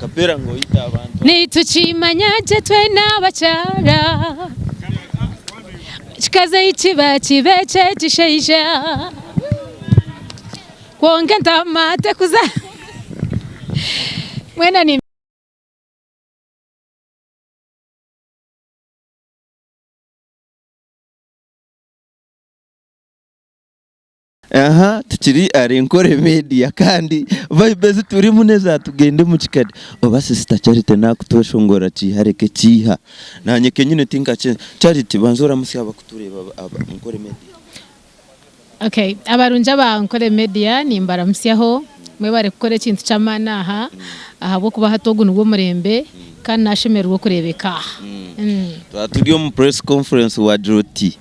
Akapera ngu oyite abantu. Nitukimanya gye twena abakyara, ekikazi ei kiba kiba eky'ekishaija, kwonka entaama tekuza mwena ni. Aha tukiri ahari Nkore Media kandi vibe ezi turimu n'eza tugende omu kikari. Oba Sister Charity nakutweshongorera kiiha reka ekiiha. Nanye kenyine tinkakye. Charity banza oramutsye abakutureeba aba Nkore Media. Okay, abarungi aba Nkore Media nimbaramutsyaho, mwebare kukora ekintu ky'amaani aha ahabw'okuba hati ogu nigwo murembe kandi nashemererwa okureebeka aha. Twaba turi omu press conference wagira oti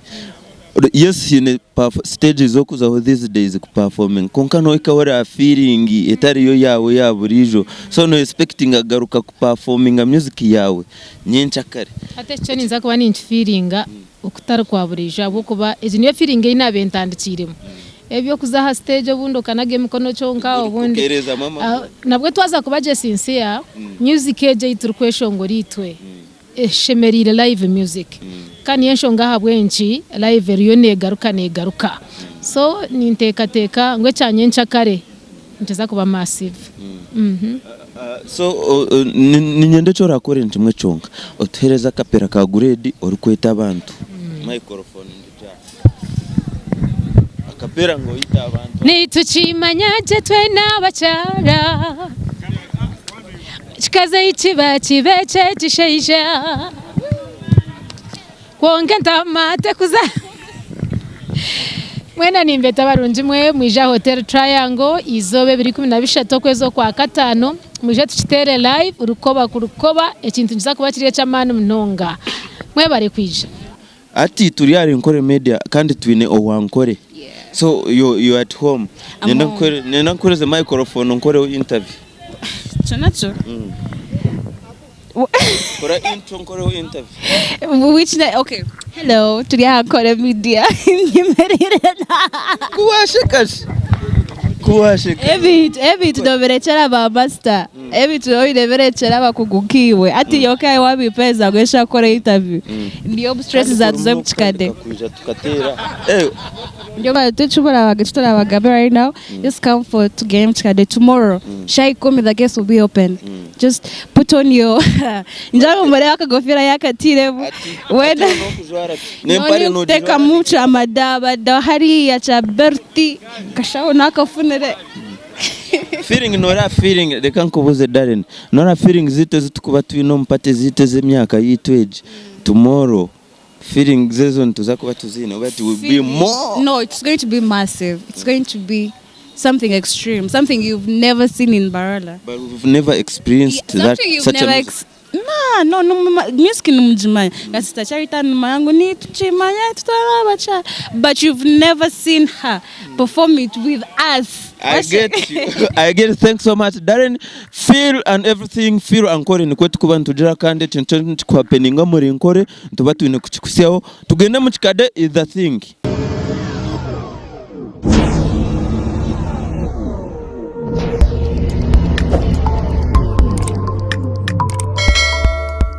Yes haine stage ez'okuzaho these days ku performinga kwonka nohika oreba feeling etariyo yaawe eya buriijo so no expectinga kugaruka ku performinga music yaawe nyenkyakare. Hati ekyo ninza kuba ninkifiiringa okutari kwa buriijo ahabw'okuba egi niyo feeling ei naabaire ntandikiiremu. Eby'okuza aha stage obundi okanaga emikono kyonka obundi Okeerezamu amaguru. Nabwo twaza kuba gye sincere, music egi ei turikweshongora itwe Eshemereire live music kandi niyo enshonga ahabw'enki live eriyo negaruka negaruka so ninteekateeka ngu ekya nyenkyakare nikiza kuba massive. So niinyenda eki orakore ni kimwe kyonka, otuheereze akapera ka grade orikweta abantu. Microphone ngigye aha. Akapera ngu oyite abantu. Nitukimanya gye twena abakyara. Ekikazi ei kiba kiba eky'ekishaija, kwonka entaama tekuza. Mwena nimbeeta barungi mwe, mwije aha Hotel Triangle eizooba ebiro 13 okwezi okwakataano, mwije tukiteere live rukoba ku rukoba, ekintu nikiza kuba kiri eky'amaani munonga. Mwebare kwija. Hati turi ahari Nkore Media kandi twine owa Nkore. So you you at home. I'm Nenda home. nkuhere nenda nkuhereze microphone nkoreho interview. Ekyo nakyo. Kora intro nkoreho interview. Which na okay. Hello, turi aha Nkore Media. Nyemerere na. Ku washeka shi? Ku washeka. Ebintu ebintu nobirekyera ba master. Ebintu nobirekyera abakugu nkaiwe. Hati nyowe nkawe wabimpereza ngu nshaka kukora interview. Ndi omu stress zatuza omu kikade. Kwija tukateera. Eh, Eki right now, just come for tugende omu kikade tomorrow. Shaaha ikumi the gates will be open. Just put on your njaba murebe akagofira yakatiiremu. Wena n'okujwara ki? N'empare Noni noogijwara kutekamu kyamadabada hariya kya berti kashaho nakafunire. Feeling noreeba feeling reka nkubuuze Darren noreeba feeling zaitu ezi turikuba twine omu party zaitu ez'emyaka yaitu egi tomorrow feelings ezo nituza kuba tuziine oba it will be more? No, it's going to be massive. It's going to be something extreme, something you've never seen in Mbarara. But we've never experienced that Something you've such a never music. ex Nah, no, no, music nimugimanya. Na Sister Charity anumanya ngu nitukimanya tutarabakyara. But you've never seen her perform it with us. I get you. I get it. Thanks so much Darren. Feel and everything feel Ankore nikwo tukuba nitugira kandi ekintu kyona ekikuhapeninga omuri Nkore nituba twine kukikusyaho. Tugende omu kikade is the thing.